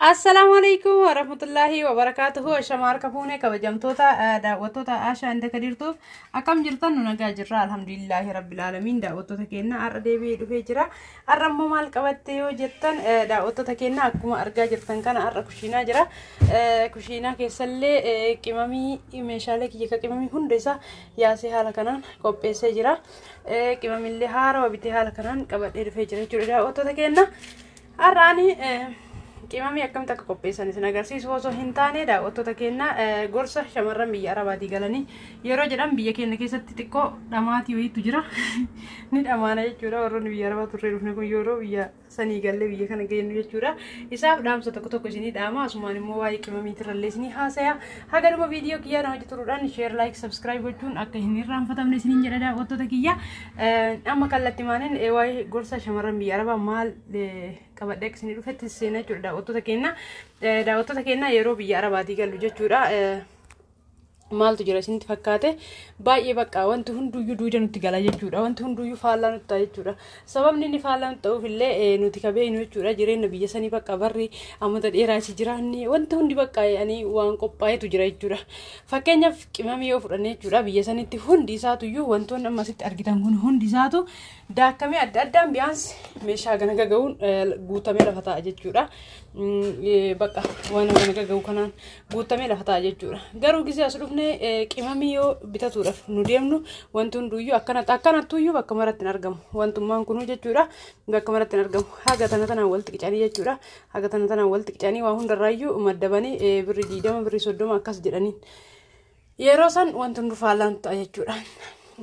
Assalaamu alaikum warahmatullaahi wabarakaatuhu. Ashama harka fuune kabajamtoota daawwattoota Ashaa inda kadirtuuf akkam jirtan? Nu nagaa jirra, alhamdulillaahi rabbil aalamiin. Daawwattoota keenya, har'a deebi'ee dhufee jira. Har'a immoo maal qabatte yoo jettan, daawwattoota keenya, akkuma argaa jirtan kana har'a kushiinaa jira. Kushiinaa keessallee qimamii meeshaalee kiyya ka qimamii hunda isaa yaasee haala kanaan qopheessee jira. Qimamillee haarawa bitee haala kanaan qabadhee dhufee jira jechuudha daawwattoota keenya. Har'a ani qimamii akkamitti akka qopheessan isin agarsiisu osoo hin taane, daawwattoota keenya, gorsa shamarran biyya Arabaatii galanii yeroo jedhan biyya keenya keessatti xiqqoo dhamaatii wayiitu jira. Ni dhamaana jechuudha, warroonni biyya Arabaa turree dhufne kun yeroo biyya sanii gallee biyya kana geenyu jechuudha. Isaaf dhaamsa tokko tokko isinii dhaama, asumaan immoo waa'ee qimamiitirrallee isinii haasaya. Haga dhuma viidiyoo kiyyaa nama turuudhaan share, like, subscribe gochuun akka hin irraanfatamne isiniin jedha daawwattoota kiyya. Amma kallattii maaniin waa'ee gorsa shamarran biyya Arabaa maal qabadhee akka isinii dhufetti seenaa jechuudha daawwattoota keenya. Daawwattoota keenya, yeroo biyya Arabaatii gallu jechuudha. Maaltu jira isinitti fakkaate? Baay'ee bakka wanti hunduyyuu duuda nutti gala jechuudha. Wanti hunduyyuu faallaa nutti ta'a jechuudha. Sababni inni faallaa nutti ta'uuf illee nuti kabeeynu jechuudha. Jireenya biyya sanii bakka barri amata dheeraa achi jiraanne wanti hundi bakka ani waan qophaa'etu jira jechuudha. Fakkeenyaaf qimamii yoo fudhanne jechuudha, biyya sanitti hundi isaatuyyuu wantoonni amma asitti argitan kun hundi isaatu daakamee adda addaan biyaans meeshaa gana gaga'uun guutamee lafa ta'a jechuudha. Bakka waan gana gaga'u kanaan guutamee lafa ta'a jechuudha. Garuu gisee as dhufne qimamii yoo bitatuudhaaf nu deemnu, wanti hunduyyuu akkanatti akkanattuyyuu bakka maratti hin argamu. Wantummaan kunuu jechuudha bakka maratti hin argamu. Haga tana tanaan walitti qicanii jechuudha. Haga tana tanaan walitti qicanii waa hundarraayyuu maddabanii birri 20, birri 30 akkas jedhaniin. Yeroo san wanti hundu faallaa nutti ta'a jechuudha.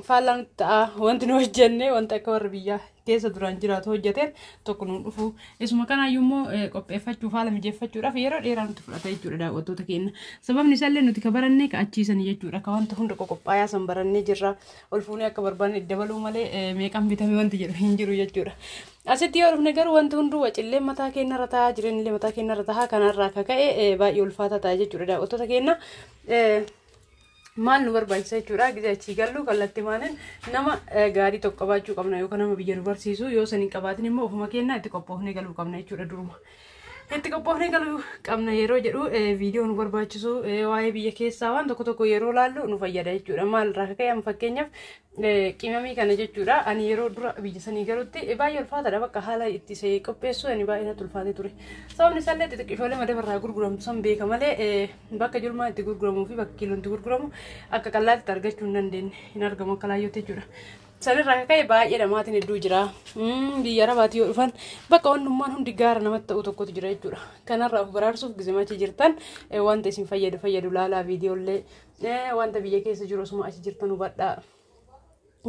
Faallaa nutti ta'a, wanti nu hojjenne wanta akka warri biyyaa keessa duraan jiraatu hojjeteen tokko nu dhufu. Isuma kanaayyuu immoo qopheeffachuuf, haala mijeeffachuudhaaf yeroo dheeraa nutti fudhata jechuudha daawwattoota keenya. Sababni isaallee nuti ka barannee ka achiisanii jechuudha. Ka wanta hunda qoqophaayaa san barannee jirra. Ol fuunee akka barbaanne dabaluu malee meeqaan bitame wanti jedhu hin jiru jechuudha. Asitti yoo dhufne garuu wanti hunduu wacillee mataa keenyarra taa'aa, jireenyillee mataa keenyarra taa'aa, kanarraa akka ka'e baay'ee ulfaataa ta'a jechuudha daawwattoota keenya. Maal nu barbaachisa jechuudha? Gizee achii gallu kallattii maaliin nama gaarii tokko qabaachuu qabna yookaan nama biyya nu barsiisu yoo san hin qabaatin immoo ofuma keenyaa itti qophoofnee galuu qabna jechuudha duruma. Itti qophoofnee galuu qabna yeroo jedhu, viidiyoo nu barbaachisu waa'ee biyya keessaa waan tokko tokko yeroo laallu nu fayyada jechuudha. Maal irraa ka'e, amma fakkeenyaaf qimamii kana jechuudha. Ani yeroo dura biyya sanii galutti baay'ee ulfaataadha, bakka haala itti see qopheessu ani baay'ee natti ulfaatee ture. Sababni isaallee xixiqqishoolee madabarraa gurguramtu san beeka malee bakka julmaa itti gurguramuu fi bakka kiiloon itti gurguramu akka qallaatti argachuu hin dandeenye, hin argamu akka laayyootti jechuudha. Sanirraa akka ka'e baay'ee dhamaatiin hedduu jira. Biyya Arabaatti yoo dhufan bakka wannummaan hundi gaara namatti ta'u tokkotu jira jechuudha. Kanarraa of baraarsuuf gizema achi jirtan wanta isin fayyadu fayyadu laalaa, viidiyoolee wanta biyya keessa jiru osuma achi jirtan hubadhaa.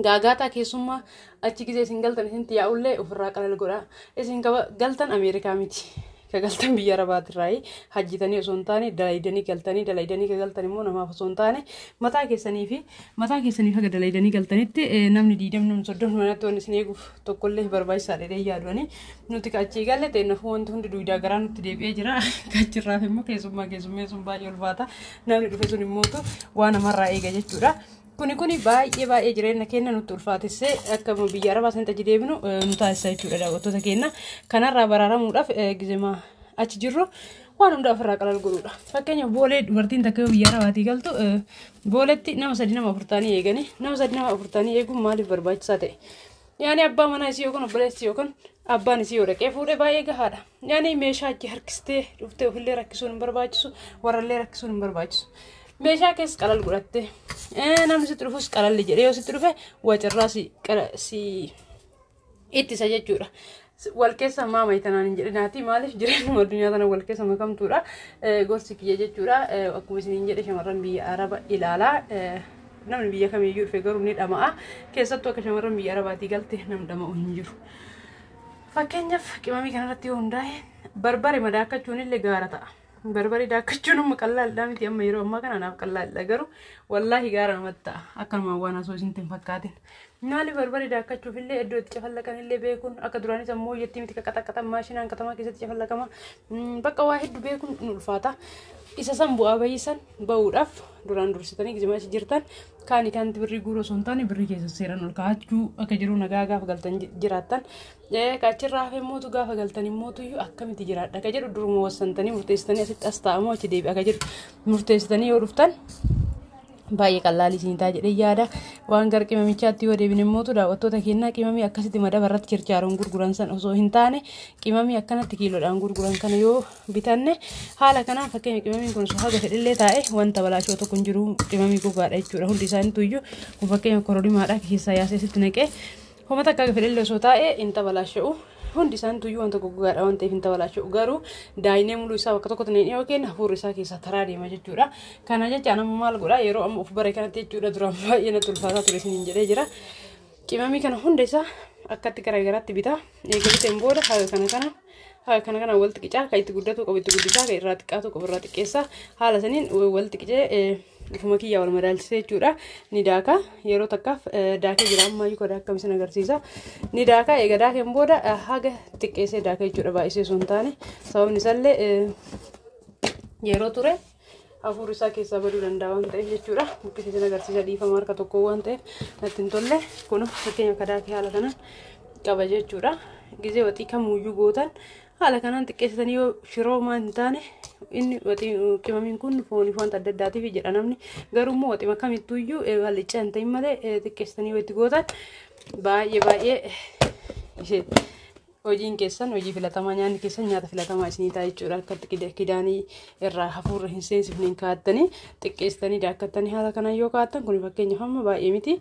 Gaagaataa keessummaa achi gizee isin galtan isintti yaa'ullee ofirraa qalal godhaa. Isin galtan Ameerikaa miti. Ka galtan biyya Arabaatirraayi hajjitanii osoo hin taane dalaydanii galtanii, dalaydanii ka galtan immoo namaaf osoo hin taane mataa keessanii fi mataa keessaniif haga dalaydanii galtanitti namni 20, namni 30 manatti wanni isin eeguuf tokkollee barbaachisaadha jedhee yaaduani. Nuti ka achii galle ta'e wanti hundi duwidaa garaa nutti deebi'ee jira. Ka achirraaf immoo keessummaa keessummeessuun baay'ee ulfaata. Namni dhufe sun immootu waa namarraa eega jechuudha. Kuni baay'ee baay'ee jireenya keenya nutti ulfaatissee akka biyya Arabaa sanitti achi deebinu nu taasisa jechuudha daawwattoota keenya. Kanarraa baraaramuudhaaf gizemaa achi jirru waan hunda ofirraa qalal godhuudha. Fakkeenyaaf boolee dubartiin takka yoo biyya Arabaatii galtu booletti nama sadi, nama afur ta'anii eeganii, nama sadi, nama afur ta'anii eeguun maaliif barbaachisaa ta'e? Yaani abbaa manaa isii yookaan obboleessi yookaan abbaan isii yoo dhaqee fuudhee baay'ee gahaadha. Yaani meeshaa achi harkistee dhuftee ofillee rakkisuun hin barbaachisu, warrallee rakkisuun hin barbaachisu. Meeshaa keessa qalal godhatte namni sitti dhufus qalalli jedhee yoo sitti dhufe wacirraa si ittisa jechuudha. Wal keessa maama tanaan hin jedhinaati, maaliif jireenyuma addunyaa tana wal keessa makamtuudha. Gorsi kiyya jechuudha, akkuma isiniin jedhe, shamarran biyya Araba ilaalaa. Namni biyya kamiiyyuu dhufe garuu ni dhama'a. Keessattuu akka shamarran biyya Arabaatii galte nam dhama'u hin jiru. Fakkeenyaaf qimamii kanarratti yoo hundaa'e barbare madaakkachuun illee gaara ta'a. Barbaree daakkachuun amma qallaalidha miti? Amma yeroo ammaa kana naaf qallaalidha, garuu wallaahi gaara namatti ta'a. Akkanumaan waan osoo isinitti hin fakkaatin. Maali barbare daakkachuuf illee iddoo itti cafallaqan illee beekuun akka duraanis ammoo yetti miti qaqaxaqaxan maashinaan katamaa keessatti cafallaqama. Bakka waa hedduu beekuun nu ulfaata. Isa san bu'aa bayisan bahuudhaaf duraan dursitanii gizimaa achi jirtan kaani kaanitti birrii guuruu osoo hin taane birrii keessa seeraan ol kaa'achuu akka jiru nagaa gaafa galtan jiraattan. Achirraa hafee mootu gaafa galtan immootuyyuu akkamitti jiraadha akka jedhu duruma wassantanii murteessitanii asitti as taa'amoo achi deebi'a akka jedhu murteessitanii yoo dhuftan baay'ee qallaalii isin ta'a jedhee yaada. Waan gara qimamichaatti yoo deebine immootu daawwattoota kennaa qimamii akkasitti madaba irratti chirchaaruun gurguran san osoo hin taane qimamii akkanatti kiiloodhaan gurguran kana yoo bitanne haala kanaan fakkeenya qimamiin kun osoo haga fedhillee taa'e wanta balaashoo tokko hin jiru qimamii gogaadha jechuudha. Hundi isaaniitu kun fakkeenya kororimaadha keessaa yaasee sitti naqee homa takka haga fedhillee osoo taa'e hin tabalaasha'u. Hundi isaaniitu wanta goggogaadha waan ta'eef hin tabalaasha'u. Garuu daayinee muluu isaa bakka tokkotti ni dhiyoo kenna hafuurri isaa keessaa taraa deema jechuudha. Kana jecha nama maal godha yeroo amma of bare kanatti jechuudha duraan baay'ee natti ulfaataa ture isiniin jedhee jira. Qimamii kana hunda isaa akkatti garaagaraatti bitaa. Eega biteen booda haga kana walitti qicaa kan itti guddatu qabu itti guddisaa kan irraa xiqqaatu qabu irraa xiqqeessaa haala saniin walitti qicee ufuma kiyyaa wal madaalchisee jechuudha. Ni daaka yeroo takkaaf daakee jira ammayyuu kan daakame isin agarsiisa. Ni daaka eega daakeen booda haga xiqqeessee daaka jechuudha baay'isee osoo hin taane sababni isaallee yeroo ture hafuurri isaa keessaa baduu danda'a waan ta'eef jechuudha. Buqqisee isin agarsiisa dhiifama harka tokko waan ta'eef natti hin tolle kun fakkeenya akka daakee haala kanaan qaba jechuudha. Gizee waxii kamuyyuu gootan haala kanaan xiqqeessitanii yoo shiroo maan hin taane inni waxii qimamiin kun fooniif wanta adda addaatiif jedha namni garuu immoo waxii kamittuyyuu hallichaa hin ta'in malee xiqqeessitanii yoo itti gootan baay'ee baay'ee hojiin keessan hojii filatamaa nyaanni keessan nyaata filatamaa isinii ta'a jechuudha. Akka kidaanii irraa hafuurra hin seensifneen kaa'attanii xiqqeessitanii daakkattanii haala kanaan yoo kaa'attan kun fakkeenyaaf amma baay'ee miti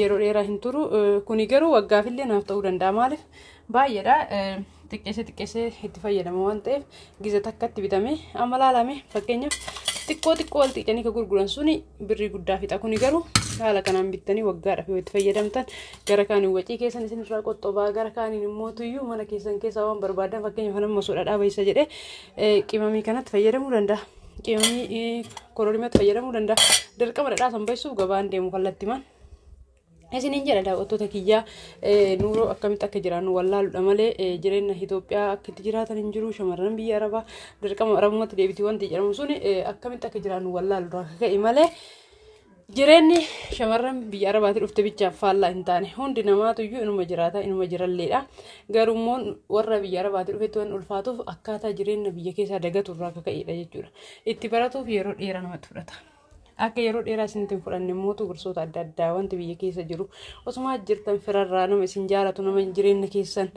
yeroo dheeraa hin turu kuni garuu waggaafillee naaf ta'uu danda'a maaliif baay'eedha. Xiqqeessee xiqqeessee itti fayyadama waan ta'eef giza takkatti bitame amma laalame fakkeenyaaf xiqqoo xiqqoo wal xiqqanii kan gurguran suni birrii guddaa fixa kuni garuu haala kanaan bittanii waggaadhaaf yoo itti fayyadamtan gara kaaniin wacii keessan isin irraa qoxxobaa gara kaaniin immoo tuyyuu mana keessan keessaa waan barbaadan fakkeenyaaf nama osoo dhadhaa baay'isa jedhee qimamii kanatti fayyadamuu danda'a. Qimamii kororimatti fayyadamuu danda'a. Dirqama dhadhaa san baay'isuuf gabaan deemu kallattimaan. Isiniin jedha daawwattoota kiyyaa nuuroo akkamitti akka jiraannu wallaaluudha malee jireenya Itoophiyaa akka itti jiraatan hin jiru shamarran biyya Arabaa dirqama Arabumatti deebitii wanti jedhamu suni akkamitti akka jiraannu wallaaluudha akka ka'e malee jireenyi shamarran biyya Arabaatti dhufte bichaaf faallaa hin taane hundi namaatuyyuu inuma jiraata inuma jiralleedha. Garuu immoo warra biyya Arabaatti dhufetti waan ulfaatuuf akkaataa jireenya biyya keessaa dagatu irraa akka ka'edha jechuudha. Itti baratuuf yeroo dheeraa namatti fudhata. Akka yeroo dheeraa isinitti hin fudhanne mootu gorsoota adda addaa wanti biyya keessa jiru osuma jirtan firarraa nama isin jaalatu nama jireenya keessan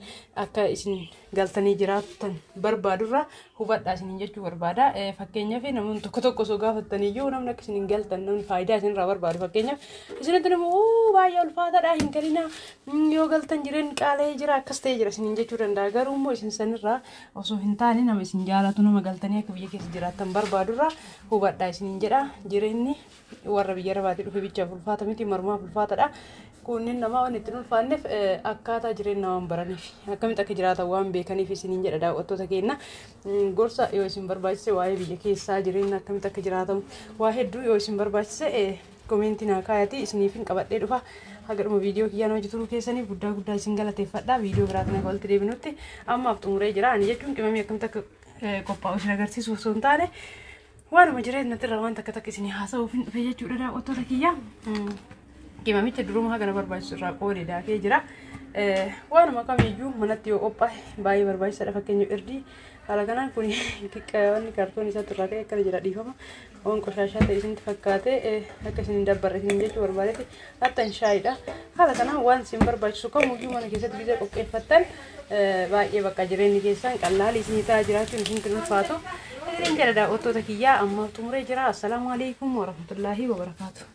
akka isin galtanii jiraattan barbaadurraa hubadhaa isiniin jechuu barbaada. Fakkeenyaaf namoonni tokko tokko osoo gaafattaniyyuu namni akka isin hin galtan namni faayidaa isinirraa barbaadu fakkeenyaaf isinitti nama baay'ee ulfaataadha hin galinaa yoo galtan jireenyi qaala'ee jira akkas ta'ee jira isiniin jechuu danda'a. Garuu immoo isin sanirraa osoo hin taane nama isin jaalatu nama galtanii akka biyya keessa jiraattan barbaadurraa hubadhaa isiniin jedha. Jireenyi warra biyya Arabaatti dhufe bichaaf ulfaata miti marmaaf ulfaataadha. Kunniin namaa waan ittiin ulfaanneef akkaataa jireenya waan baraniif akkamitti akka jiraatan waan beekaniif isiniin jedha daawwattoota keenya. Gorsa yoo isin barbaachise waa'ee biyya keessaa jireenya akkamitti akka jiraatamu waa hedduu yoo isin barbaachise koomeentii naa kaayatii isiniif hin qabadhee dhufa. Haga dhuma viidiyoo kiyyaan hojii turuu keessaniif guddaa guddaa isin galateeffadha. Viidiyoo biraatiin akka walitti deebinutti ammaaf xumuree jira. Ani jechuun qimamii akkamitti akka qophaa'u isin agarsiisu osoo hin taane waanuma jireenya irraa waan takka takka isinii haasa'uuf hin dhufe jechuudha daawwattoota kiyya. Qimamicha duruma hagana barbaachisu irraa qoodee daakee jira. Waanuma kamiyyuu manatti yoo qophaa'e baay'ee barbaachisaadha. Fakkeenyaaf irdii haala kanaan kun wanni kaartoon isaatti irraa ka'e akkana jira dhiifama. Waan qoshaashaa ta'e isinitti fakkaate akka isin hin dabbarre isin jechuu barbaadetti hattan shaayiidha. Haala kanaan waan isin barbaachisu kamiyyuu mana keessatti gizee qopheeffattan baay'ee bakka jireenyi keessan qallaalii isinii ta'aa jiraachuun isinitti ulfaatu. Isiniin jedha daawwattoota kiyyaa ammaaf xumuree jira. Assalaamu alaikum warahmatullaahi wabarakaatu.